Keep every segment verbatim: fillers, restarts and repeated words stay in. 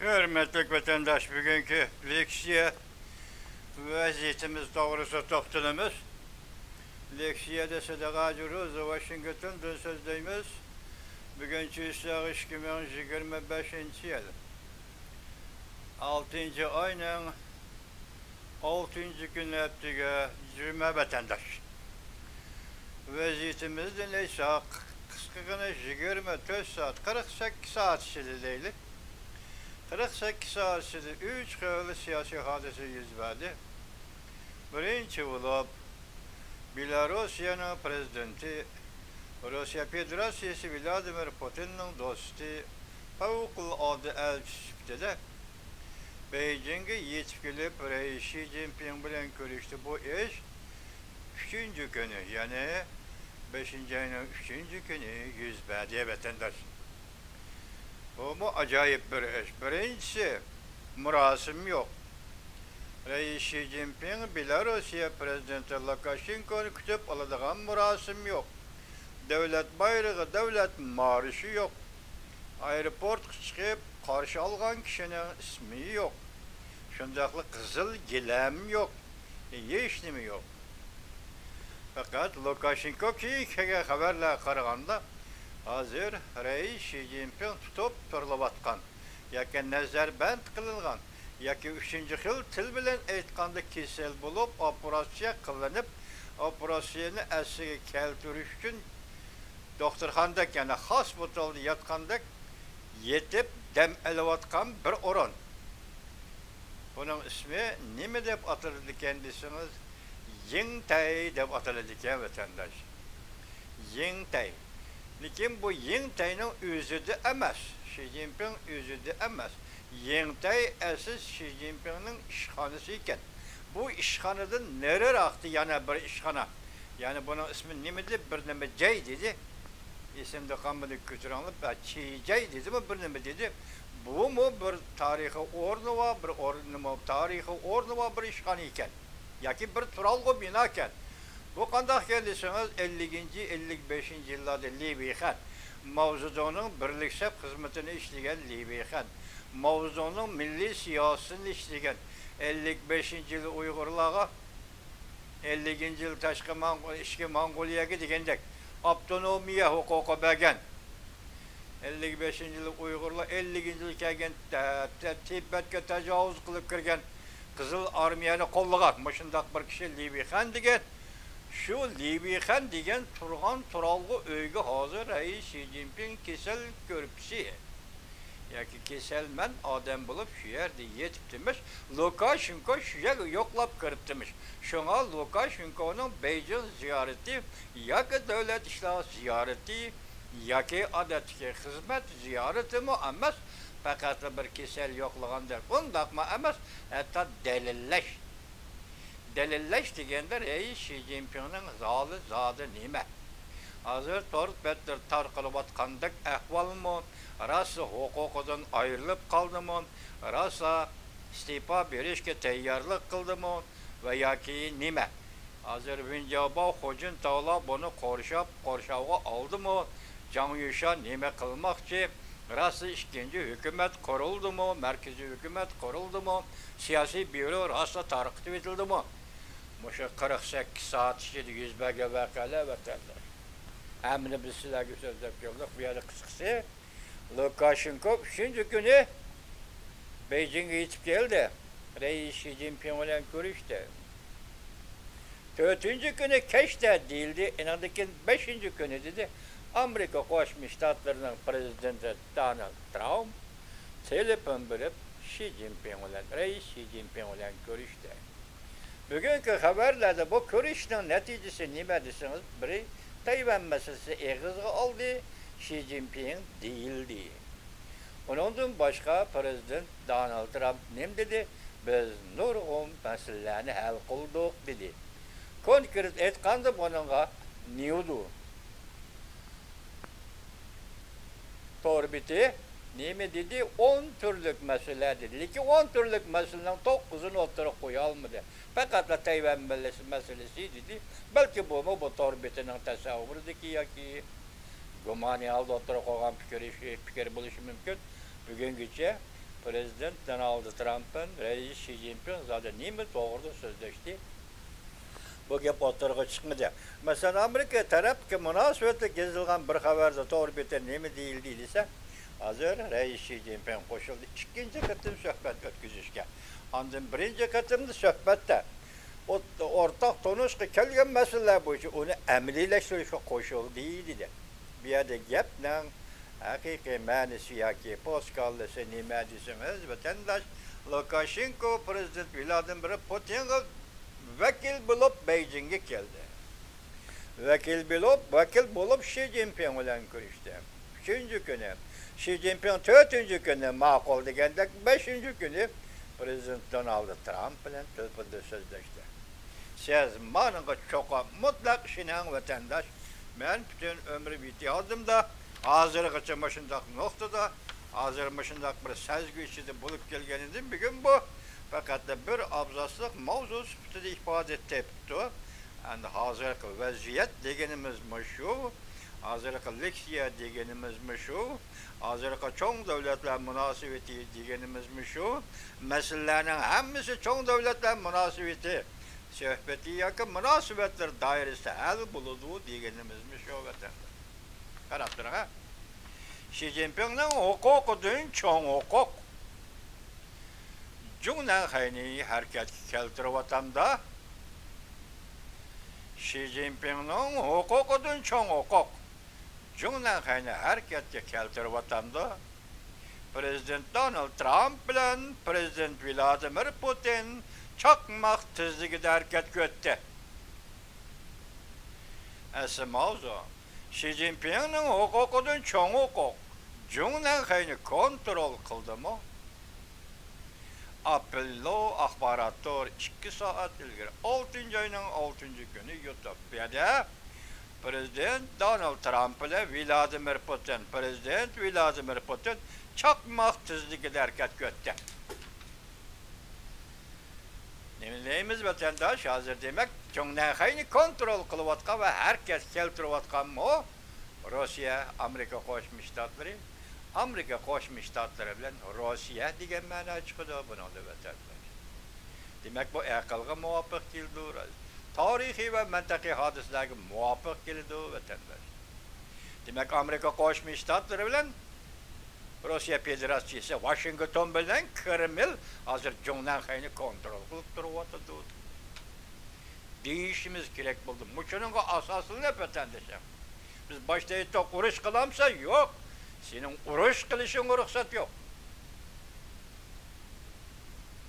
ھۆرمەتلىك ۋەتەنداش، بۈگۈنكى لېكسىيە ۋەزىيىتىمىز توغرىسىدا توختىلىمىز. لېكسىيەدە سېدىقاجى روزا ۋاشىنگتوندىن سۆزلەيمىز. بۈگۈن چىسلاغ ئىككى مىڭ يىگىرمە بەشىنچى يىل، ئالتىنچى ئاينىڭ ئالتىنچى كۈنى، ھەپتىگە جۈمە، ۋەتەنداش. ۋەزىيىتىمىزدىن ئېيتساق، قىسقىغىنە يىگىرمە تۆت سائەت، قىرىق سەككىز سائەت ئىچىدە دەيلى. قىرىق سەككىز سائەت ئىچىدە ئۈچ خىل سىياسىي ھادىسە يۈز بەردى. بىرىنچى بولۇپ، بېلاروسىيەنىڭ پىرېزىدېنتى، روسىيە فېدېراتسىيىسى ۋلادىمىر پۇتىننىڭ دوستى، پەۋقۇلئاددە ئەلچىسى سۈپىتىدە بېيجىڭغا يېتىپ كېلىپ، رەئىس شى جىنپىڭ بىلەن كۆرۈشتى. بۇ ئىش ئۈچىنچى كۈنى، يەنى بەشىنچى ئاينىڭ ئۈچىنچى كۈنى يۈز بەردى، ۋەتەنداش. بۇمۇ ئاجايىپ بىر ئىش. بىرىنچىسى، مۇراسىم يوق. رەئىس شى جىنپىڭ بېلاروسىيە پىرېزىدېنتى لۇكاشېنكونى كۈتۈپ ئالىدىغان مۇراسىم يوق. دۆلەت بايرىقى، دۆلەت مارشى يوق. ئايروپورتقا چىقىپ قارشى ئالغان كىشىنىڭ ئىسمى يوق. شۇنداقلا قىزىل گىلەم يوق. ھېچنېمە يوق. پەقەت لۇكاشېنكو، كېيىن كەلگەن خەۋەرلەرگە قارىغاندا، ھازىر رەئىس شى جىنپىڭ تۇتۇپ تۇرۇلۇۋاتقان ياكى نەزەربەند قىلىنغان ياكى ئۈچىنچى خىل تىل بىلەن ئېيتقاندا كېسەل بولۇپ ئوپېراتسىيە قىلىنىپ، ئوپېراتسىيەنى ئەسلىگە كەلتۈرۈش ئۈچۈن دوختۇرخانىدەك، يەنى خاس بوتۇلدا ياتقاندەك يېتىپ دەم ئېلىۋاتقان بىر ئورۇن. بۇنىڭ ئىسمى نېمە دەپ ئاتىلىدىكەن دېسىڭىز، يىڭتەي دەپ ئاتىلىدىكەن، ۋەتەنداش. يىڭتەي. لېكىن بۇ يىڭتەينىڭ ئۆزىدە ئەمەس، شى جىنپىڭ ئۆزىدە ئەمەس. يىڭتەي ئەسلى شى جىنپىڭنىڭ ئىشخانىسى ئىكەن. بۇ ئىشخانىدىن نېرىراقتا يەنە بىر ئىشخانا. يەنى بۇنىڭ ئىسمى نېمە دېدى؟ بىر نېمە جەي دېدى. ئېسىمدە قالمىدى، كۆتۈرەڭلەپ، ھە، چىجەي دېدىمۇ، بىر نېمە دېدى. بۇمۇ بىر تارىخىي ئورنى بار، بىر ئورنىمۇ، تارىخىي ئورنى بار، بىر ئىشخانا ئىكەن. ياكى بىر تۇرالغۇ بىنا ئىكەن. بۇ قانداق ئىكەن دېسىڭىز، ئەللىكىنچى، ئەللىك بەشىنچى يىللاردا لى بېيخەن، ماۋزېدۇڭنىڭ بىرلىك سەپ خىزمىتىنى ئىشلىگەن لى بېيخەن، ماۋزېدۇڭنىڭ مىللىي سىياسىتىنى ئىشلىگەن، ئەللىك بەشىنچى يىلى ئۇيغۇرلارغا، ئەللىكىنچى يىلى تاشقى موڭغۇل-، ئىچكى موڭغۇلىيەگە دېگەندەك ئاپتونومىيە ھوقۇقى بەرگەن. ئەللىك بەشىنچى يىلى ئۇيغۇرلار، ئەللىكىنچى يىلى كەلگەن تە-، تە-، تىبەتكە تاجاۋۇز قىلىپ كىرگەن، قىزىل ئارمىيەنى قوللىغان مۇشۇنداق بىر كىشى لى بېيخەن دېگەن. شۇ لى بېيخەن دېگەن تۇرغان تۇرالغۇ ئۆيگە ھازىر رەئىس شى جىنپىڭ كېسەل كۆرپىسى ياكى كېسەلمەن ئادەم بولۇپ شۇ يەردە يېتىپتىمىش. لۇكاشېنكو شۇ يەرگە يوقلاپ كىرىپتىمىش. شۇڭا لۇكاشېنكونىڭ بېيجىڭ زىيارىتى ياكى دۆلەت ئىشلار زىيارىتى ياكى ئادەتتىكى خىزمەت زىيارىتىمۇ ئەمەس، پەقەتلا بىر كېسەل يوقلىغاندەك، ئۇنداقمۇ ئەمەس، ھەتتا دەلىللەش. دەلىللەش دېگەندە رەئىس شى جىنپىڭنىڭ زالى زادى نېمە؟ ھازىر تور بەتلىرى تارقىلىۋاتقاندەك ئەھۋالمۇ؟ راسا ھوقۇقىدىن ئايرىلىپ قالدىمۇ؟ راسا ئىستېپا بېرىشكە تەييارلىق قىلدىمۇ؟ ۋە ياكى نېمە؟ ھازىر ۋېنجاۋباۋ، خۇجىنتاۋلار بۇنى قورشاپ، قورشاۋغا ئالدىمۇ؟ جاڭ يۈشيان نېمە قىلماقچى؟ راسا ئىككىنچى ھۆكۈمەت قۇرۇلدىمۇ؟ مەركىزىي ھۆكۈمەت قۇرۇلدىمۇ؟ سىياسىي بيۇرو راسا تارقىتىۋېتىلدىمۇ؟ مۇشۇ قىرىق سەككىز سائەت ئىچىدە يۈز بەرگەن ۋەقەلەر، ۋەتەنداش. ھەممىنى بىز سىلەرگە سۆزلەپ كەلدۇق. بۇ يەردە قىسقىسى، لۇكاشېنكو ئۈچىنچى كۈنى بېيجىڭغا يېتىپ كەلدى. رەئىس شى جىنپىڭ بىلەن كۆرۈشتى. تۆتىنچى كۈنى كەچتە دېيىلدى، ئېنىڭدىن كېيىن بەشىنچى كۈنى دېدى. ئامېرىكا قوشما شتاتلىرىنىڭ پىرېزىدېنتى دونالد ترامپ تېلېفون بېرىپ، شى جىنپىڭ بىلەن، رەئىس شى جىنپىڭ بىلەن كۆرۈشتى. بۈگۈنكى خەۋەرلەردە بۇ كۆرۈشۈشنىڭ نەتىجىسى نېمە دېسىڭىز، بىرى، تەيۋەن مەسىلىسى ئېغىزغا ئالدى، شى جىنپىڭ دېيىلدى. ئۇنىڭدىن باشقا، پىرېزىدېنت دونالد ترامپ نېمە دېدى؟ بىز نۇرغۇن مەسىلىلەرنى ھەل قىلدۇق، دېدى. كونكرېت ئېيتقاندا، بۇنىڭغا نيۇدۇ تور بېتى نېمە دېدى؟ ئون تۈرلۈك مەسىلە دېدى. لېكىن ئون تۈرلۈك مەسىلىنىڭ توققۇزىنى ئوتتۇرىغا قويالمىدى. پەقەتلا تەيۋەن مەسىلىسى دېدى. بەلكى بۇمۇ بۇ تور بېتىنىڭ تەسەۋۋۇرىدىكى ياكى گۇمانىي ھالدا ئوتتۇرىغا قويغان پىكرى، پىكىر بولۇشى مۇمكىن. بۈگۈنگىچە پرېزىدېنت دونالد ترامپ بىلەن رەئىس شى جىنپىڭ زادى نېمە توغرىدا سۆزلەشتى؟ بۇ گەپ ئوتتۇرىغا چىقمىدى. مەسىلەن، ئامېرىكا تەرەپتىكى مۇناسىۋەتلىك يېزىلغان بىر خەۋەردە تور بېتىدە نېمە دېيىلدى دېسە، ھازىر رەئىس شى جىنپىڭ قوشۇلدى ئىككىنچى قېتىم سۆھبەت ئۆتكۈزۈشكە. ئاندىن بىرىنچى قېتىمدا سۆھبەتتە ئوت-، ئورتاق تونۇشقا كەلگەن مەسىلىلەر بويىچە ئۇنى ئەمەلىيلەشتۈرۈشكە قوشۇلدى، دېدى. بۇ يەردە گەپنىڭ ھەقىقىي مەنىسى ياكى پوسكاللىسى نېمە دېسىڭىز، ۋەتەنداش، لۇكاشېنكو پرېزىدېنت ۋلادىمىر پۇتىنغا ۋەكىل بولۇپ بېيجىڭگە كەلدى. ۋەكىل بولۇپ، ۋەكىل بولۇپ شى جىنپىڭ بىلەن كۆرۈشتى. ئۈچىنچى كۈنى شى جىنپىڭ، تۆتىنچى كۈنى ماقۇل دېگەندەك، بەشىنچى كۈنى پرېزىدېنت دونالد ترامپ بىلەن تېلېفوندا سۆزلەشتى. سىز مانىڭغا چوقۇم مۇتلەق ئىشىنىڭ، ۋەتەنداش. مەن پۈتۈن ئۆمرۈم ئىتتىھادىمدا ھازىرغىچە مۇشۇنداق نۇقتىدا، ھازىر مۇشۇنداق بىر سەزگۈ ئىچىدە بولۇپ كەلگەنىدىم. بۈگۈن بۇ پەقەتلا بىر ئابزاسلىق ماۋزۇ سۈپىتىدە ئىپادە تېپىپتۇ. ئەمدى ھازىرقى ۋەزىيەت دېگىنىمىز مۇشۇ. ھازىرقى لېكسىيە دېگىنىمىز مۇشۇ. ھازىرقى چوڭ دۆلەتلەر مۇناسىۋىتى دېگىنىمىز مۇشۇ. مەسىلىلەرنىڭ ھەممىسى چوڭ دۆلەتلەر مۇناسىۋىتى سۆھبىتى ياكى مۇناسىۋەتلىرى دائىرىسىدە ھەل بولىدۇ دېگىنىمىزمۇ شۇ، ۋەتەنداش. قاراپ تۇرۇڭ، ھە. شى جىنپىڭنىڭ ھوقۇقىدىن چوڭ ھوقۇق. جۇڭنەنخەينى ھەرىكەتكە كەلتۈرۈۋاتامدا، شى جىنپىڭنىڭ ھوقۇقىدىن چوڭ ھوقۇق. جۇڭنەنخەينى ھەرىكەتكە كەلتۈرۈۋاتامدۇ؟ پرېزىدېنت دونالد ترامپ بىلەن پرېزىدېنت ۋلادىمىر پۇتىن چاقماق تېزلىكىدە ھەرىكەتكە ئۆتتى. ئەسلى ماۋزۇ، شى جىنپىڭنىڭ ھوقۇقىدىن چوڭ ھوقۇق، جۇڭنەنخەينى كونترول قىلدىمۇ؟ ئاپېللو ئاخبارات تورى ئىككى سائەت ئىلگىرى، ئالتىنچى ئاينىڭ ئالتىنچى كۈنى يۇتۇپ، بۇ يەردە پرېزىدېنت دونالد ترامپ بىلەن ۋلادىمىر پۇتىن، پرېزىدېنت ۋلادىمىر پۇتىن چاقماق تېزلىكىدە ھەرىكەتكە ئۆتتى. نېمە دەيمىز، ۋەتەنداش؟ ھازىر، دېمەك، جۇڭنەنخەينى كونترول قىلىۋاتقان ۋە ھەرىكەتكە كەلتۈرۈۋاتقانمۇ روسىيە، ئامېرىكا قوشما شتاتلىرى. ئامېرىكا قوشما شتاتلىرى بىلەن روسىيە دېگەن مەنا چىقىدۇ بۇنىڭدا، ۋەتەنداش. دېمەك، بۇ ئەقىلگە مۇۋاپىق كېلىدۇ، تارىخىي ۋە مەنتىقىي ھادىسىلەرگە مۇۋاپىق كېلىدۇ، ۋەتەنداش. دېمەك، ئامېرىكا قوشما شتاتلىرى بىلەن روسىيە فېدېراتسىيىسى، ۋاشىنگتون بىلەن كرېمىل ھازىر جۇڭنەنخەينى كونترول قىلىپ تۇرۇۋاتىدۇ دېيىشىمىز كېرەك بولدى. مۇشۇنىڭغا ئاساسلىنىپ، ۋەتەندىشىم، بىز باشتا ئېيتتۇق، ئۇرۇش قىلامسەن؟ يوق. سېنىڭ ئۇرۇش قىلىشىڭغا رۇخسەت يوق.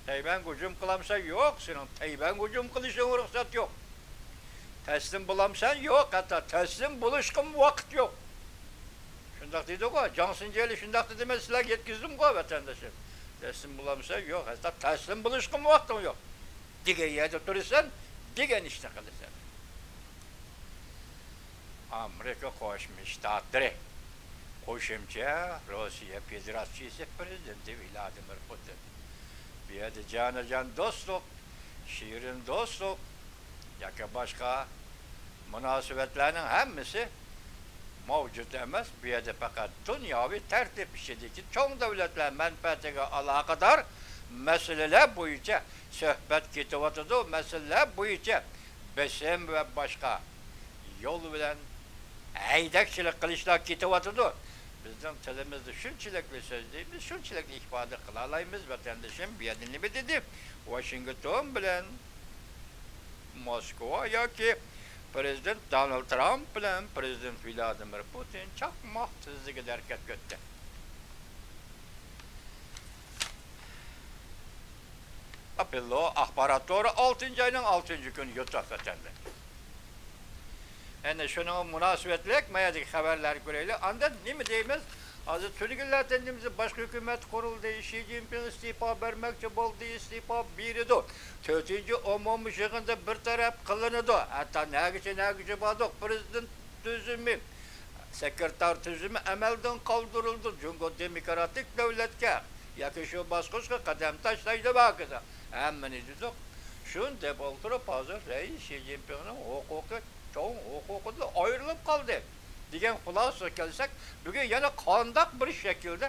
تەيۋەنگە ھۇجۇم قىلامسەن؟ يوق، سېنىڭ تەيۋەنگە ھۇجۇم قىلىشىڭغا رۇخسەت يوق. تەسلىم بولامسەن؟ يوق، ھەتتا تەسلىم بولۇشقىمۇ ۋاقىت يوق. شۇنداق دېدىغۇ، جاڭ سىنجيەنلى شۇنداق دېدى، مەن سىلەرگە يەتكۈزدۈمغۇ، ۋەتەندىشىم. تەسلىم بولامسەن؟ يوق، ھەتتا تەسلىم بولۇشقىمۇ ۋاقتىڭ يوق. دېگەن يەردە تۇرىسەن، دېگەن ئىشنى قىلىسەن. ئامېرىكا قوشما شتاتلىرى، قوشۇمچە روسىيە فېدېراتسىيىسى پرېزىدېنتى ۋلادىمىر پۇتىن. بۇ يەردە جانىجان دوستلۇق، شېرىن دوستلۇق ياكى باشقا مۇناسىۋەتلەرنىڭ ھەممىسى مەۋجۇت ئەمەس. بۇ يەردە پەقەت دۇنياۋى تەرتىپ ئىچىدىكى چوڭ دۆلەتلەر مەنپەئەتىگە ئالاقىدار مەسىلىلەر بويىچە سۆھبەت كېتىۋاتىدۇ، مەسىلىلەر بويىچە بېسىم ۋە باشقا يول بىلەن ھەيدەكچىلىك قىلىشلار كېتىۋاتىدۇ. بىزنىڭ تىلىمىزدا شۇنچىلىكلا سۆزلەيمىز، شۇنچىلىكلا ئىپادە قىلالايمىز. ۋەتەندىشىم بۇ يەردە نېمە دېدى؟ ۋاشىنگتون بىلەن موسكۋا ياكى پرېزىدېنت دونالد ترامپ بىلەن پرېزىدېنت ۋلادىمىر پۇتىن چاقماق تېزلىكىدە ھەرىكەتكە ئۆتتى. ئاپېللو ئاخبارات تورى ئالتىنچى ئاينىڭ ئالتىنچى كۈنى يۇتۇپ ئۆتەلدى. ئەنە شۇنىڭغا مۇناسىۋەتلىك ما يەردىكى خەۋەرلەرنى كۆرەيلى. ئاندىن نېمە دەيمىز؟ ھازىر تۈنۈگۈنلەردىن نېمىزى باشقا ھۆكۈمەت قۇرۇلدى، شى جىنپىڭ ئىستېپا بەرمەكچى بولدى، ئىستېپا بېرىدۇ. تۆتىنچى ئومۇمىي يىغىندا بىر تەرەپ قىلىنىدۇ. ھەتتا نەگىچە، نەگىچە باردۇق، پرېزىدېنت تۈزۈمى، سېكرېتار تۈزۈمى ئەمەلدىن قالدۇرۇلىدۇ. جۇڭگو دېموكراتىك دۆلەتكە ياكى شۇ باسقۇچقا قەدەم تاشلايدۇ ۋە ھاكازا. ھەممىنى دېدۇق. شۇنى دەپ ئولتۇرۇپ، ھازىر رەئىس شى جىنپىڭنىڭ ھوقۇقى، چوڭ ھوقۇقىدىن ئايرىلىپ قالدى دېگەن خۇلاسىگە كەلسەك، بۈگۈن يەنە قانداق بىر شەكىلدە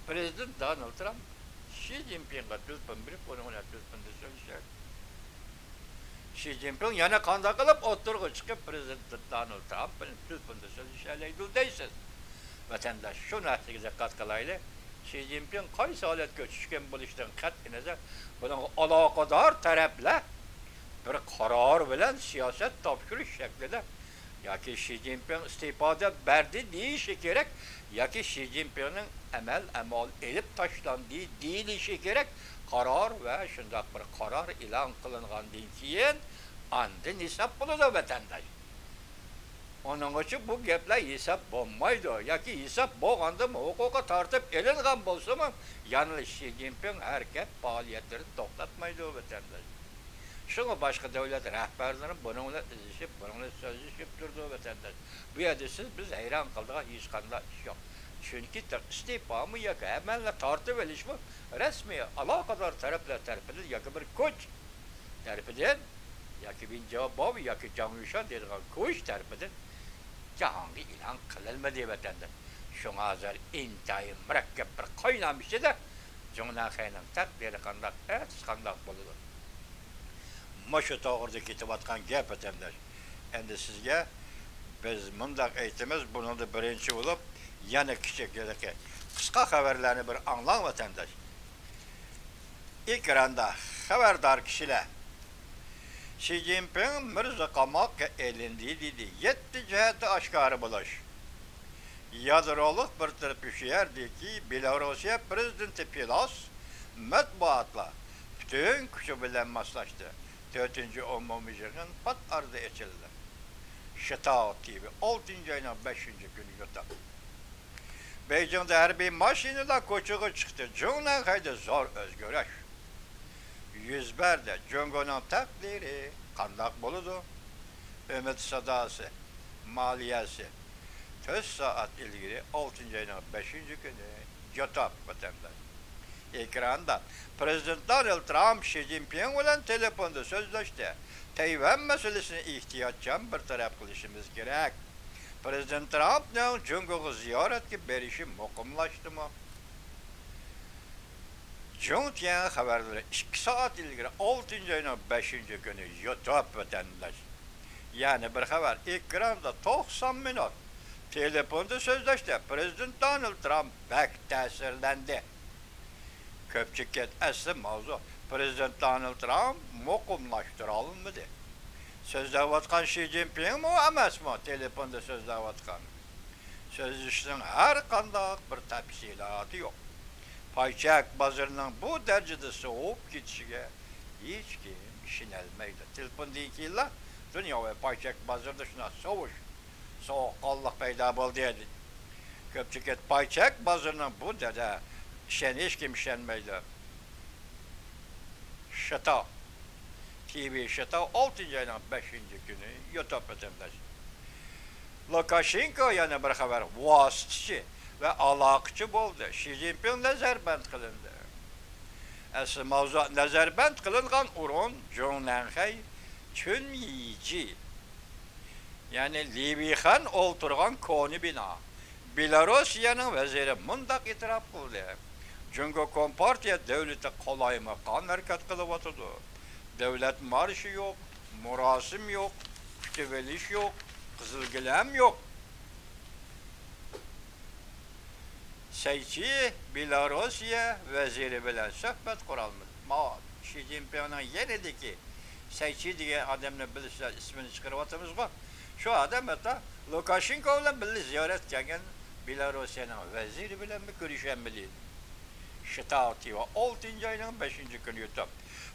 پرېزىدېنت دونالد ترامپ شى جىنپىڭغا تېلېفون بېرىپ، ئۇنىڭ بىلەن تېلېفوندا سۆزلىشەر. شى جىنپىڭ يەنە قانداق قىلىپ ئوتتۇرىغا چىقىپ، پىرېزىدېنت دونالد ترامپ بىلەن تېلېفوندا سۆزلىشەلەيدۇ دەيسىز؟ ۋەتەنداش، شۇ نەرسىگە دىققەت قىلايلى. شى جىنپىڭ قايسى ھالەتكە چۈشكەن بولۇشىدىن قەتئىينەزەر، بۇنىڭغا ئالاقىدار تەرەپلەر بىر قارار بىلەن سىياسەت تاپشۇرۇش شەكلىدە ياكى شى جىنپىڭ ئىستېپا دەپ بەردى دېيىشى كېرەك، ياكى شى جىنپىڭنىڭ ئەمەل ئەمالى ئېلىپ تاشلاندى دېيىلىشى كېرەك. قارار ۋە شۇنداق بىر قارار ئېلان قىلىنغاندىن كېيىن، ئاندىن ھېساب بولىدۇ، ۋەتەنداش. ئۇنىڭغىچە بۇ گەپلەر ھېساب بولمايدۇ ياكى ھېساب بولغاندىمۇ، ھوقۇقى تارتىپ ئېلىنغان بولسىمۇ، يەنىلا شى جىنپىڭ ھەرىكەت پائالىيەتلىرىنى توختاتمايدۇ، ۋەتەنداش. شۇڭا باشقا دۆلەت رەھبەرلىرى بۇنىڭ بىلەن ئىزدىشىپ، بۇنىڭ بىلەن سۆزلىشىپ تۇرىدۇ، ۋەتەنداش. بۇ يەردە سىز، بىز ھەيران قالىدىغان ھېچقانداق ئىش يوق. چۈنكى تېخى ئىستېپامۇ ياكى ئەمەلنى تارتىۋېلىشمۇ رەسمىي ئالاقىدار تەرەپلەر تەرىپىدىن ياكى بىر كۈچ تەرىپىدىن ياكى ۋېن جياۋباۋ ياكى جاڭ يۈشان دەيدىغان كۈچ تەرىپىدىن جاھانغا ئېلان قىلىنمىدى، ۋەتەنداش. شۇڭا ھازىر ئىنتايىن مۇرەككەپ بىر قاينام ئىچىدە جۇڭ نەنخەينىڭ تەقدىرى قانداق، ئەتىسى قانداق بولىدۇ؟ مۇشۇ توغرىدا كېتىۋاتقان گەپ، ۋەتەنداش. ئەمدى سىزگە بىز مۇنداق ئېيتىمىز، بۇنىڭدا بىرىنچى بولۇپ، يەنە كىچىك ھېلىقى قىسقا خەۋەرلەرنى بىر ئاڭلاڭ، ۋەتەنداش. ئېكراندا خەۋەردار كىشىلەر. شى جىنپىڭ مىرزا قاماققا ئېلىندى دېدى. يەتتە جەھەتتە ئاشكارا بولۇش. يادرولۇق بىر تەرەپ شۇ يەردىكى بېلاروسىيە پىرېزىدېنتى پىلاس مەتبۇئاتلار پۈتۈن كۈچى بىلەن ماسلاشتى. تۆتىنچى ئومۇمىي يىغىن پات ئارىدا ئېچىلدى. شىتاۋ تىۋى، ئالتىنچى ئاينىڭ بەشىنچى كۈنى يوتاپ. بېيجىڭدا ھەربىي ماشىنىلار كوچىغا چىقتى. جۇڭ نەنخەيدە زور ئۆزگىرىش يۈز بەردى. جۇڭگونىڭ تەقدىرى قانداق بولىدۇ؟ ئۈمىد ساداسى، مالىيەسى تۆت سائەت ئىلگىرى، ئالتىنچى ئاينىڭ بەشىنچى كۈنى يوتاپ، ۋەتەنداش. ئېكراندا پىرېزىدېنت دونالد ترامپ شى جىنپىڭ بىلەن تېلېفوندا سۆزلەشتى. تەيۋەن مەسىلىسىنى ئېھتىياتچان بىر تەرەپ قىلىشىمىز كېرەك. پىرېزىدېنت ترامپنىڭ جۇڭگوغا زىيارەتكە بېرىشى مۇقىملاشتىمۇ؟ جۇڭتيەن خەۋەرلىرى ئىككى سائەت ئىلگىرى، ئالتىنچى ئاينىڭ بەشىنچى كۈنى يوتۇپ، ۋەتەنداش. يەنە بىر خەۋەر، ئېكراندا توقسان مىنۇت تېلېفوندا سۆزلەشتى. پىرېزىدېنت دونالد ترامپ بەك تەسىرلەندى. كۆپچىلىك ئەسلى ماۋزۇ، پىرېزىدېنت دونالد ترامپ مۇقىملاشتۇرالمىدى. سۆزلەۋاتقان شى جىنپىڭمۇ ئەمەسمۇ تېلېفوندا سۆزلەۋاتقان؟ سۆزلىشىشنىڭ ھەر قانداق بىر تەپسىلاتى يوق. پاي چەك بازىرىنىڭ بۇ دەرىجىدە سوۋۇپ كېتىشىگە ھېچكىم ئىشىنەلمەيدۇ. تېلېفوندىن كېيىنلا دۇنياۋى پاي چەك بازىرىدا شۇنداق سوۋۇش، سوغۇققانلىق پەيدا بولدى. كۆپچىلىك پاي چەك بازىرىنىڭ بۇ دەرىجىدە ئىشەن-، ھېچكىم ئىشەنمەيدۇ. شىتاۋ تىۋى، شىتاۋ، ئالتىنچى ئاينىڭ بەشىنچى كۈنى يوتۇپ، ۋەتەنداش. لۇكاشېنكو يەنە بىر خەۋەر، ۋاسىتىچى ۋە ئالاقىچى بولدى. شى جىنپىڭ نەزەربەند قىلىندى. ئەسلى ماۋزۇ، نەزەربەند قىلىنغان ئورۇن جۇڭ نەنخەي، چۈن يىجى، يەنى لى ۋېيخەن ئولتۇرغان كونا بىنا. بېلاروسىيەنىڭ ۋەزىرى مۇنداق ئېتىراپ قىلدى: جۇڭگو كومپارتىيە دۆلىتى قالايمىقان ھەرىكەت قىلىۋاتىدۇ. دۆلەت مارشى يوق، مۇراسىم يوق، كۈتۈۋېلىش يوق، قىزىل گىلەم يوق. سەيچى بېلاروسىيە ۋەزىرى بىلەن سۆھبەت قۇرالمىدى. ماۋۇ شى جىنپىڭنىڭ يېنىدىكى سەيچى دېگەن ئادەمنى بىلىسىلەر، ئىسمىنى چىقىرىۋاتىمىزغۇ. شۇ ئادەم ھەتتا لۇكاشېنكو بىلەن بىللە زىيارەتكە كەلگەن بېلاروسىيەنىڭ ۋەزىرى بىلەنمۇ كۆرۈشەلمىدى. شىتاۋ تىۋى، ئالتىنچى ئاينىڭ بەشىنچى كۈنى يوتۇپ.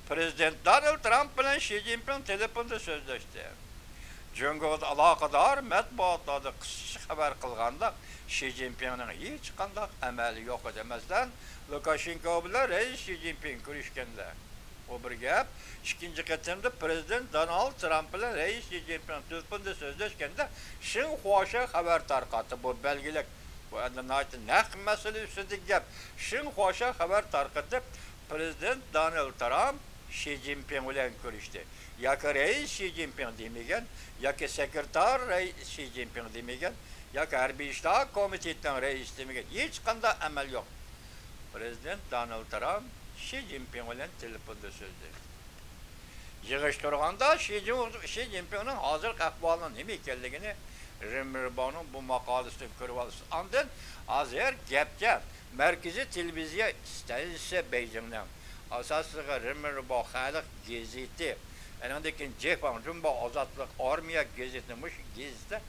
پىرېزىدېنت دونالد ترامپ بىلەن شى جىنپىڭ تېلېفوندا سۆزلەشتى. جۇڭگودا ئالاقىدار مەتبۇئاتلاردا قىسقىچە خەۋەر قىلغاندا، شى جىنپىڭنىڭ ھېچقانداق ئەمەلى يوق ئىدى. مەسىلەن، لۇكاشېنكو بىلەن رەئىس شى جىنپىڭ كۆرۈشكەندە، ئۇ بىر گەپ. ئىككىنچى قېتىمدا پىرېزىدېنت دونالد ترامپ بىلەن رەئىس شى جىنپىڭ تېلېفوندا سۆزلەشكەندە، شېڭخۇاشا خەۋەر تارقاتتى. بۇ بەلگىلىك. بۇ ئەمدى ناھايىتى نەق مەسىلە ئۈستىدىكى گەپ. شېڭخۇاشا خەۋەر تارقىتىپ، پىرېزىدېنت دونالد ترامپ شى جىنپىڭ بىلەن كۆرۈشتى ياكى رەئىس شى جىنپىڭ دېمىگەن، ياكى سېكرېتار رەئىس شى جىنپىڭ دېمىگەن، ياكى ھەربىي ئىشلار كومىتېتىنىڭ رەئىسى دېمىگەن، ھېچقانداق ئەمەل يوق. پىرېزىدېنت دونالد ترامپ شى جىنپىڭ بىلەن تېلېفوندا سۆزلەشتى. يىغىشتۇرغاندا شى جىن-، شى جىنپىڭنىڭ ھازىرقى ئەھۋالىنىڭ نېمە ئىكەنلىكىنى رېن مىنباۋنىڭ بۇ ماقالىسىدىن كۆرۈۋالىسىز. ئاندىن ھازىر گەپكە مەركىزىي تېلېۋىزىيە ئىستانسىسى بېيجىڭنىڭ، ئاساسلىقى رېن مىنباۋ خەلق گېزىتى، ئانىڭدىن كېيىن جېفاڭ جۇنباۋ ئازادلىق ئارمىيە گېزىتى، مۇشۇ گېزىتتە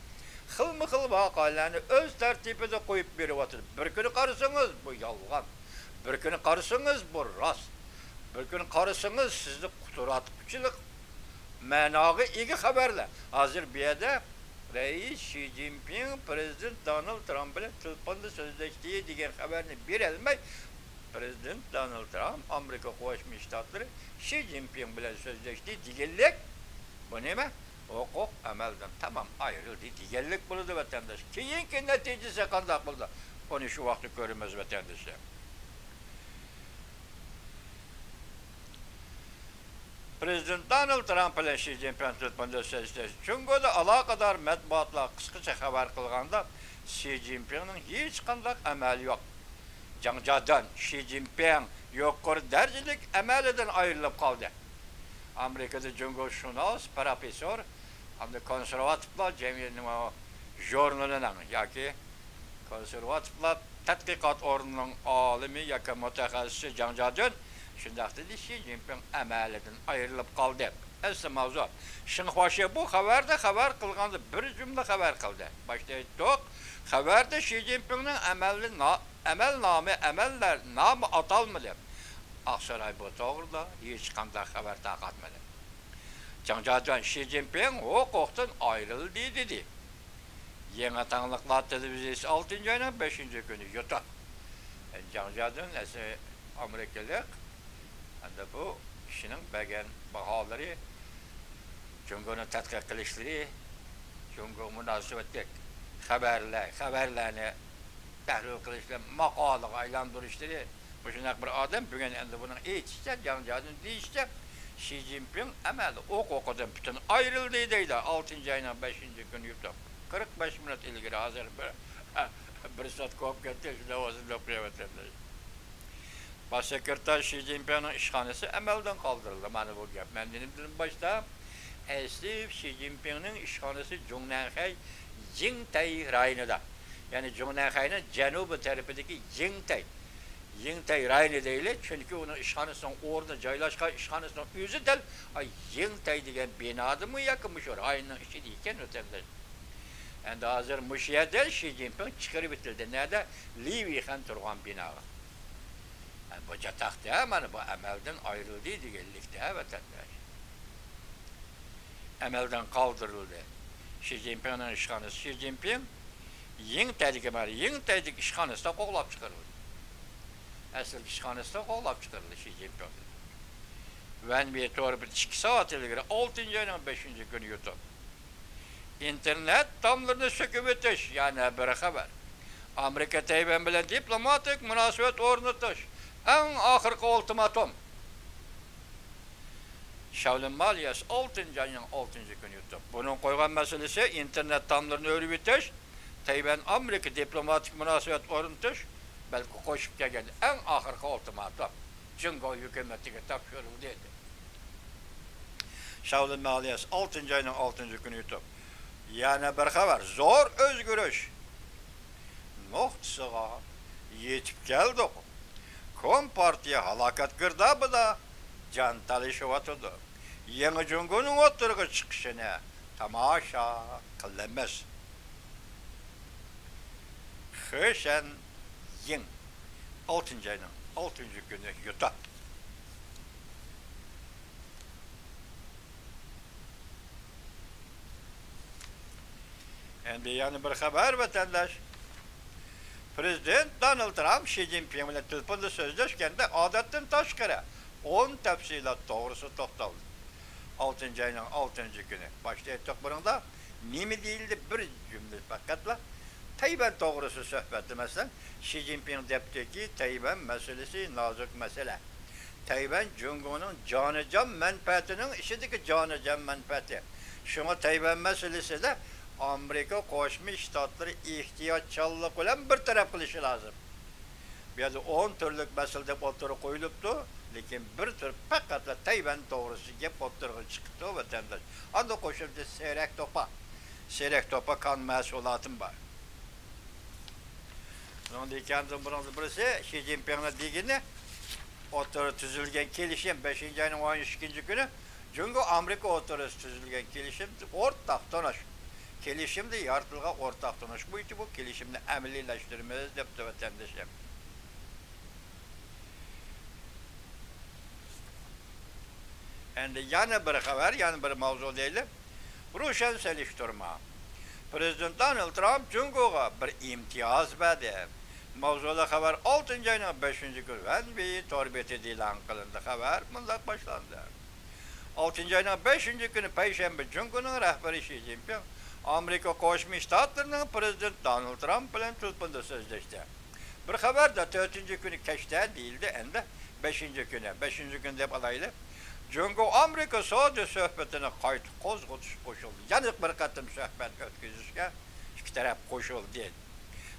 خىلمۇ خىل ۋەقەلەرنى ئۆز تەرتىپىدە قويۇپ بېرىۋاتىدۇ. بىر كۈنى قارىسىڭىز، بۇ يالغان. بىر كۈنى قارىسىڭىز، بۇ راست. بىر كۈنى قارىسىڭىز، سىزنى قۇتراتقۇچىلىق مەناغا ئىگە خەۋەرلەر. ھازىر بۇ يەردە رەئىس شى جىنپىڭ پىرېزىدېنت دونالد ترامپ بىلەن تېلېفوندا سۆزلەشتى دېگەن خەۋەرنى بېرەلمەي، پىرېزىدېنت دونالد ترامپ ئامېرىكا قوشما شتاتلىرى شى جىنپىڭ بىلەن سۆزلەشتى دېگەنلىك، بۇ نېمە؟ ھوقۇق ئەمەلدىن تامام ئايرىلدى دېگەنلىك بولىدۇ، ۋەتەنداش. كېيىنكى نەتىجىسى قانداق بولىدۇ؟ ئۇنى شۇ ۋاقىتتا كۆرىمىز، ۋەتەنداشلار. پىرېزىدېنت دونالد ترامپ بىلەن شى جىنپىڭ تېلېفوندا سۆزلەشتى. جۇڭگودا ئالاقىدار مەتبۇئاتلار قىسقىچە خەۋەر قىلغاندا، شى جىنپىڭنىڭ ھېچقانداق ئەمەلى يوق. جاڭ جيادۈەن، شى جىنپىڭ يۇقىرى دەرىجىلىك ئەمەلدىن ئايرىلىپ قالدى. ئامېرىكىدا جۇڭگوشۇناس پروفېسسور ھەمدە كونسېرۋاتىپلار جەمئىيىتىنىڭ ژۇرنىلىنىڭ ياكى كونسېرۋاتىپلار تەتقىقات ئورنىنىڭ ئالىمى ياكى مۇتەخەسسىسى جاڭ جيادۈەن شۇنداق دېدى، شى جىنپىڭ ئەمەلدىن ئايرىلىپ قالدى. ئەسلى ماۋزۇ، شىنخۇا شى بۇ خەۋەردە خەۋەر قىلغاندا بىر جۈملە خەۋەر قىلدى. باشتا ئېيتتۇق، خەۋەردە شى جىنپىڭنىڭ ئەمەلى نا-، ئەمەلنامە، ئەمەللەر نامى ئاتالمىدى. ئاقساراي بۇ توغرىدا ھېچقانداق خەۋەر تارقاتمىدى. جاڭ جيادۈەن شى جىنپىڭ ھوقۇقتىن ئايرىلدى دېدى. يېڭى تاڭلىقلار تېلېۋىزىيىسى ئالتىنچى ئاينىڭ بەشىنچى كۈنى يۇتۇق. جاڭ جيادۈەن ئەسلى ئامېرىكىلىق. ئەمدى بۇ كىشىنىڭ بەرگەن باھالىرى، جۇڭگونى تەتقىق قىلىشلىرى، جۇڭگوغا مۇناسىۋەتلىك خەۋەرلەر، خەۋەرلەرنى تەھلىل قىلىشلىرى، ماقالىغا ئايلاندۇرۇشلىرى، مۇشۇنداق بىر ئادەم. بۈگۈن ئەمدى بۇنىڭ ئېيتىشىچە، جاڭ جيادۈەن دېيىشىچە، شى جىنپىڭ ئەمەلدە ھوقۇقىدىن پۈتۈن ئايرىلدى دەيدۇ. ئالتىنچى ئاينىڭ بەشىنچى كۈنى يۇتۇق. قىرىق بەش مىنۇت ئىلگىرى، ھازىر بىر، بىر سائەتكە بولۇپ كەتتى، شۇنداق بولسا دەپ قويۇۋاتىمەن. باش سېكرېتار شى جىنپىڭنىڭ ئىشخانىسى ئەمەلدىن قالدۇرۇلدى. مانا بۇ گەپ. مەن دېدىم باشتا، ئەسلى شى جىنپىڭنىڭ ئىشخانىسى جۇڭنەنخەي يىڭتەي رايونىدا، يەنى جۇڭنەنخەينىڭ جەنۇبىي تەرىپىدىكى يىڭتەي، يىڭتەي رايونى دەيلى، چۈنكى ئۇنىڭ ئىشخانىسىنىڭ ئورنى، جايلاشقان ئىشخانىسىنىڭ ئۆزى دەل، ئاي، يىڭتەي دېگەن بىنادىمۇ ياكى مۇشۇ رايوننىڭ ئىچىدە ئىكەن، ۋەتەنداش. ئەمدى ھازىر مۇشۇ يەردە شى جىنپىڭ چىقىرىۋېتىلدى. نەدە؟ لى ۋېيخەن تۇرغان بىناغا. ھە، بۇ چاتاقتا، مانا بۇ ئەمەلدىن ئايرىلدى دېگەنلىكتە، ۋەتەنداش. ئەمەلدىن قالدۇرۇلدى. شى جىنپىڭنىڭ ئىشخانىسى، شى جىنپىڭ يىڭتەيدىكى، مانا يىڭتەيدىكى ئىشخانىسىدا قوغلاپ چىقىرىلدى. ئەسلىدىكى ئىشخانىسىدا قوغلاپ چىقىرىلدى شى جىنپىڭ. ۋەنبى تورى بىر ئىككى سائەت ئىلگىرى، ئالتىنچى ئاينىڭ بەشىنچى كۈنى يۇتۇق. ئىنتېرنېت تاملىرىنى سۆكۈۋېتىش، يەنە بىر خەۋەر. ئامېرىكا تەيۋەن بىلەن دىپلوماتىك مۇناسىۋەت ئورنىتىش، ئەڭ ئاخىرقى ئۇلتىماتوم. شاۋلىن مالىيەسى ئالتىنچى ئاينىڭ ئالتىنچى كۈنى يۇتۇق. بۇنىڭ قويغان مەسىلىسى ئىنتېرنېت تاملىرىنى ئۆرۈۋېتىش، تەيۋەن ئامېرىكا دىپلوماتىك مۇناسىۋەت ئورنىتىش، بەلكى قوشۇپ كەلگەندە ئەڭ ئاخىرقى ئۇلتىماتوم جۇڭگو ھۆكۈمىتىگە تاپشۇرۇلدى. شاۋلىن مالىيەسى ئالتىنچى ئاينىڭ ئالتىنچى كۈنى يۇتۇق. يەنە بىر خەۋەر، زور ئۆزگىرىش نۇقتىسىغا يېتىپ كەلدۇق. كومپارتىيە ھالاكەت گىردابىدا جان تالىشىۋاتىدۇ. يېڭى جۇڭگونىڭ ئوتتۇرىغا چىقىشىنى تاماشا قىلىمىز. خېشەن يىڭ، ئالتىنچى ئاينىڭ ئالتىنچى كۈنى يۇتۇق. ئەمدى يەنە بىر خەۋەر، ۋەتەنداش. پىرېزىدېنت دونالد ترامپ شى جىنپىڭ بىلەن تېلېفوندا سۆزلەشكەندە ئادەتتىن تاشقىرى ئون تەپسىلات توغرىسىدا توختالدى. ئالتىنچى ئاينىڭ ئالتىنچى كۈنى. باشتا ئېيتتۇق بۇنىڭدا. نېمە دېيىلدى؟ بىر جۈملە پەقەتلا. تەيۋەن توغرىسىدا سۆھبەتتە، مەسىلەن، شى جىنپىڭ دەپتىكى، تەيۋەن مەسىلىسى نازۇك مەسىلە. تەيۋەن جۇڭگونىڭ جانىجان مەنپەئەتىنىڭ ئىچىدىكى جانىجان مەنپەئەتى. شۇڭا تەيۋەن مەسىلىسىدە ئامېرىكا قوشما شتاتلىرى ئېھتىياتچانلىق بىلەن بىر تەرەپ قىلىشى لازىم. بۇ يەردە ئون تۈرلۈك مەسىلە دەپ ئوتتۇرىغا قويۇلۇپتۇ، لېكىن بىر تۈر پەقەتلا تەيۋەن توغرىسىدا گەپ ئوتتۇرىغا چىقىپتۇ، ۋەتەنداش. ئاندىن قوشۇمچە سېرەك توپا. سېرەك توپا كان مەھسۇلاتىم بار. شۇنىڭدىن كېيىن بۇنىڭ بىرسى، شى جىنپىڭنىڭ دېگىنى، ئوتتۇرىغا تۈزۈلگەن كېلىشىم، بەشىنچى ئاينىڭ ئون ئىككىنچى كۈنى جۇڭگو ئامېرىكا ئوتتۇرىسىدا تۈزۈلگەن كېلىشىم، ئورتاق تونۇش. كېلىشىمدە يارىتىلغان ئورتاق تونۇش بويىچە بۇ كېلىشىمنى ئەمەلىيلەشتۈرىمىز، دەپتۇ ۋەتەندىشىم. ئەمدى يەنە بىر خەۋەر، يەنە بىر ماۋزۇ دەيلى. روشەن سېلىشتۇرما. پىرېزىدېنت دونالد ترامپ جۇڭگوغا بىر ئىمتىياز بەردى. ماۋزۇلۇق خەۋەر ئالتىنچى ئاينىڭ بەشىنچى كۈنى ۋەنۋېي تور بېتىدە ئېلان قىلىندى. خەۋەر مۇنداق باشلاندى. ئالتىنچى ئاينىڭ بەشىنچى كۈنى پەيشەنبە جۇڭگونىڭ رەھبىرى شى جىنپىڭ ئامېرىكا قوشما شتاتلىرىنىڭ پىرېزىدېنتى دونالد ترامپ بىلەن تېلېفوندا سۆزلەشتى. بىر خەۋەردە تۆتىنچى كۈنى كەچتە دېيىلدى، ئەمدى بەشىنچى كۈنى، بەشىنچى كۈنى دەپ ئالايلى. جۇڭگو ئامېرىكا سودا سۆھبىتىنى قايتا قوزغىتىش قوشۇلدى. يەنە بىر قېتىم سۆھبەت ئۆتكۈزۈشكە ئىككى تەرەپ قوشۇلدى.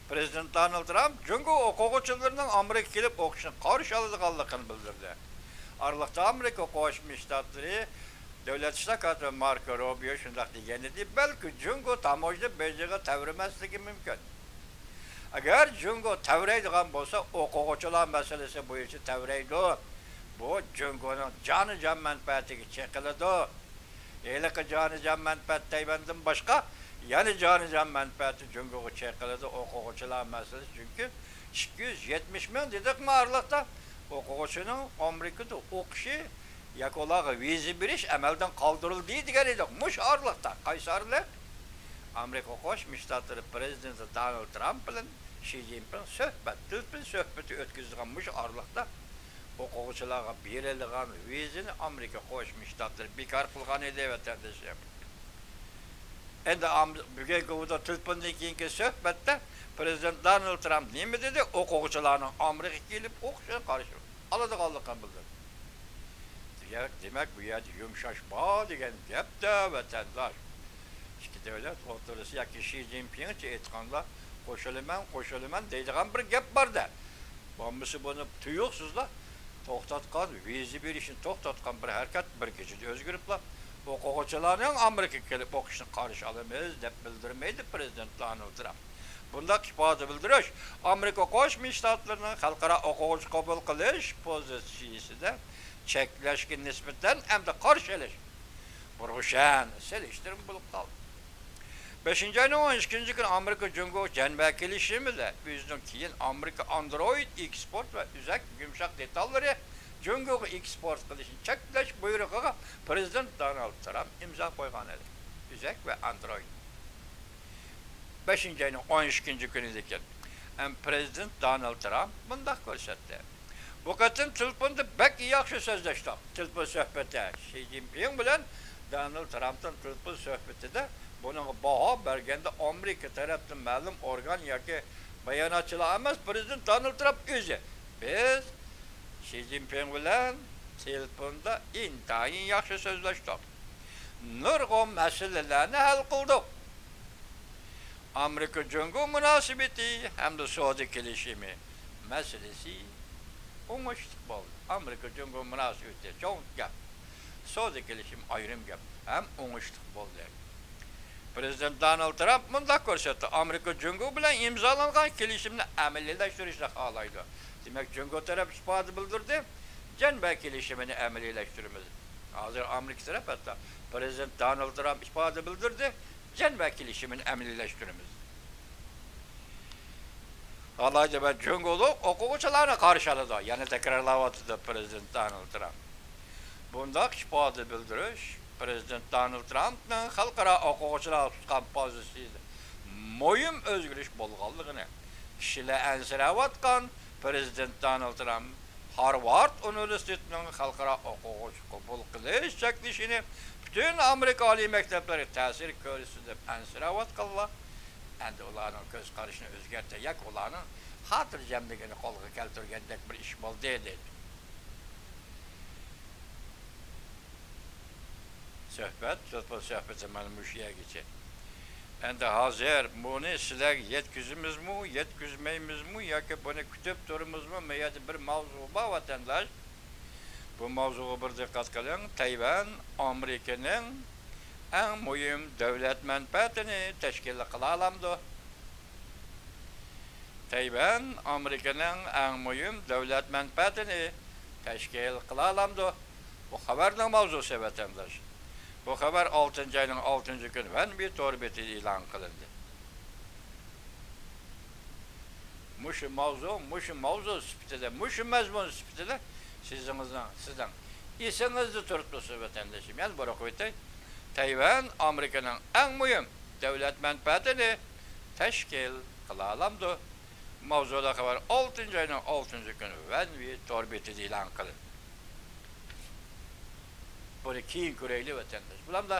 پىرېزىدېنت دونالد ترامپ جۇڭگو ئوقۇغۇچىلىرىنىڭ ئامېرىكىغا كېلىپ ئوقۇشنى قارشى ئالىدىغانلىقىنى بىلدۈردى. ئارىلىقتا ئامېرىكا قوشما شتاتلىرى دۆلەت ئىشلار كاتىپى ماركو روبىيو شۇنداق دېگەنىدى، بەلكى جۇڭگو تاموژنا بېيجىڭغا تەۋرىمەسلىكى مۇمكىن. ئەگەر جۇڭگو تەۋرەيدىغان بولسا، ئوقۇغۇچىلار مەسىلىسى بويىچە تەۋرەيدۇ. بۇ جۇڭگونىڭ جانىجان مەنپەئەتىگە چېقىلىدۇ. ھېلىقى جانىجان مەنپەئەت تەيۋەندىن باشقا يەنە جانىجان مەنپەئەتى جۇڭگوغا چېقىلىدۇ، ئوقۇغۇچىلار مەسىلىسى. چۈنكى ئىككى يۈز يەتمىش مىڭ دېدۇقمۇ ئارىلىقتا ئوقۇغۇچىنىڭ ئامېرىكىدا ئوقۇشى ياكى ئۇلارغا ۋىزا بېرىش ئەمەلدىن قالدۇرۇلدى دېگەن ئىدۇق. مۇشۇ ئارىلىقتا قايسى ئارىلىق؟ ئامېرىكا قوشما شتاتلىرى پىرېزىدېنتى دونالد ترامپ بىلەن شى جىنپىڭ سۆھبەت، تېلېفون سۆھبىتى ئۆتكۈزىدىغان مۇشۇ ئارىلىقتا ئوقۇغۇچىلارغا بېرىلىدىغان ۋىزىنى ئامېرىكا قوشما شتاتلىرى بىكار قىلغان ئىدى، ۋەتەندىشىم. ئەمدى ئام-، بۈگۈنكى بۇ تېلېفوندىن كېيىنكى سۆھبەتتە پىرېزىدېنت دونالد ترامپ نېمە دېدى؟ ئوقۇغۇچىلارنىڭ ئامېرىكىغا كېلىپ ئوقۇشىنى قارشى ئالىدىغانلىقىنى بىلدۈردى. دېگەن، دېمەك، بۇ يەردە يۇمشاش بار دېگەن گەپتە، ۋەتەنداش. ئىككى دۆلەت ئوتتۇرىسى ياكى شى جىنپىڭچە ئېيتقاندا، قوشۇلىمەن، قوشۇلىمەن دەيدىغان بىر گەپ بار-دە. بولمىسا بۇنى تۇيۇقسىزلا توختاتقان، ۋىزا بېرىشنى توختاتقان بىر ھەرىكەت بىر كېچىدە ئۆزگىرىپلا، ئوقۇغۇچىلارنىڭ ئامېرىكىغا كېلىپ ئوقۇشىنى قارشى ئالىمىز دەپ بىلدۈرمەيدۇ پىرېزىدېنت دونالد ترامپ. بۇنداق ئىپادە بىلدۈرۈش ئامېرىكا قوشما شتاتلىرىنىڭ خەلقئارا ئوقۇغۇچى قوبۇل قىلىش پوزىتسىيىسىدە چەكلەشكە نىسبەتەن ئەمدى قارشى ئېلىش، بۇ روشەن سېلىشتۇرما بولۇپ قالدى. بەشىنچى ئاينىڭ ئون ئىككىنچى كۈنى ئامېرىكا جۇڭگو جەنبە كېلىشىمىدە ئۆزىنىڭ كېيىن ئامېرىكا ئاندرويد ئېكسپورت ۋە ئۆزەك يۇمشاق دېتاللىرى جۇڭگوغا ئېكسپورت قىلىشنى چەكلەش بۇيرۇقىغا پىرېزىدېنت دونالد ترامپ ئىمزا قويغان ئىدى. ئۆزەك ۋە ئاندرويد. بەشىنچى ئاينىڭ ئون ئىككىنچى كۈنىدىكەن. ھەم پىرېزىدېنت دونالد ترامپ مۇنداق كۆرسەتتى. بۇ قېتىم تېلېفوندا بەك ياخشى سۆزلەشتۇق. تېلېفون سۆھبىتى. شى جىنپىڭ بىلەن دونالد ترامپنىڭ تېلېفون سۆھبىتىدە بۇنىڭغا باھا بەرگەندە ئامېرىكا تەرەپتىن مەلۇم ئورگان ياكى باياناتچىلار ئەمەس، پىرېزىدېنت دونالد ترامپ ئۆزى. بىز شى جىنپىڭ بىلەن تېلېفوندا ئىنتايىن ياخشى سۆزلەشتۇق. نۇرغۇن مەسىلىلەرنى ھەل قىلدۇق. ئامېرىكا جۇڭگو مۇناسىۋىتى ھەمدە سودا كېلىشىمى مەسىلىسى ئوڭۇشلۇق بولدى. ئامېرىكا جۇڭگو مۇناسىۋىتى چوڭ گەپ، سودا كېلىشىمى ئايرىم گەپ ھەم ئوڭۇشلۇق بولدى. پىرېزىدېنت دونالد ترامپ مۇنداق كۆرسەتتى، ئامېرىكا جۇڭگو بىلەن ئىمزالانغان كېلىشىمنى ئەمەلىيلەشتۈرۈشنى خالايدۇ. دېمەك، جۇڭگو تەرەپ ئىپادە بىلدۈردى، جەنبە كېلىشىمىنى ئەمەلىيلەشتۈرىمىز. ھازىر ئامېرىكا تەرەپ ھەتتا پىرېزىدېنت دونالد ترامپ ئىپادە بىلدۈردى، جەنبە كېلىشىمىنى ئەمەلىيلەشتۈرىمىز. ئالاھىدە بىر جۇڭگولۇق ئوقۇغۇچىلارنى قارشى ئالىدۇ. يەنە تەكرارلاۋاتىدۇ پىرېزىدېنت دونالد ترامپ. بۇنداق ئىپادە بىلدۈرۈش پىرېزىدېنت دونالد ترامپنىڭ خەلقئارا ئوقۇغۇچىلارغا تۇتقان پوزىتسىيىسىدە مۇھىم ئۆزگىرىش بولغانلىقىنى، كىشىلەر ئەنسىرەۋاتقان پىرېزىدېنت دونالد ترامپ ھارۋارد ئۇنىۋېرسىتېتىنىڭ خەلقئارا ئوقۇغۇچى قوبۇل قىلىش چەكلىشىنى پۈتۈن ئامېرىكا ئالىي مەكتەپلىرىگە تەسىر كۆرسىتىدۇ دەپ ئەنسىرەۋاتقانلار ئەمدى ئۇلارنىڭ كۆز قارىشىنى ئۆزگەرتتى ياكى ئۇلارنىڭ خاتىرجەملىكىنى قولغا كەلتۈرگەندەك بىر ئىش بولدى، دېدى. سۆھبەت، تېلېفون سۆھبىتى مانا مۇشۇ يەرگىچە. ئەمدى ھازىر بۇنى سىلەرگە يەتكۈزىمىزمۇ، يەتكۈزمەيمىزمۇ ياكى بۇنى كۈتۈپ تۇرىمىزمۇ؟ مۇ يەردە بىر ماۋزۇ بار، ۋەتەنداش. بۇ ماۋزۇغا بىر دىققەت قىلىڭ. تەيۋەن ئامېرىكىنىڭ ئەڭ مۇھىم دۆلەت مەنپەئەتىنى تەشكىل قىلالامدۇ؟ تەيۋەن ئامېرىكىنىڭ ئەڭ مۇھىم دۆلەت مەنپەئەتىنى تەشكىل قىلالامدۇ؟ بۇ خەۋەرنىڭ ماۋزۇسى، ۋەتەنداش. بۇ خەۋەر ئالتىنچى ئاينىڭ ئالتىنچى كۈنى ۋەنبى تور بېتىدە ئېلان قىلىندى. مۇشۇ ماۋزۇ، مۇشۇ ماۋزۇ سۈپىتىدە، مۇشۇ مەزمۇن سۈپىتىدە سىزىڭىزنىڭ، سىزنىڭ ئېسىڭىزدە تۇرۇپ تۇرسۇن، ۋەتەندىشىم. يەنە بىر ئوقۇۋېتەي. تەيۋەن ئامېرىكىنىڭ ئەڭ مۇھىم دۆلەت مەنپەئەتىنى تەشكىل قىلالامدۇ؟ ماۋزۇدا خەۋەر ئالتىنچى ئاينىڭ ئالتىنچى كۈنى ۋەنۋى تور بېتىدە ئېلان قىلىندى. بۇنى كېيىن كۆرەيلى، ۋەتەنداش. بۇلامدا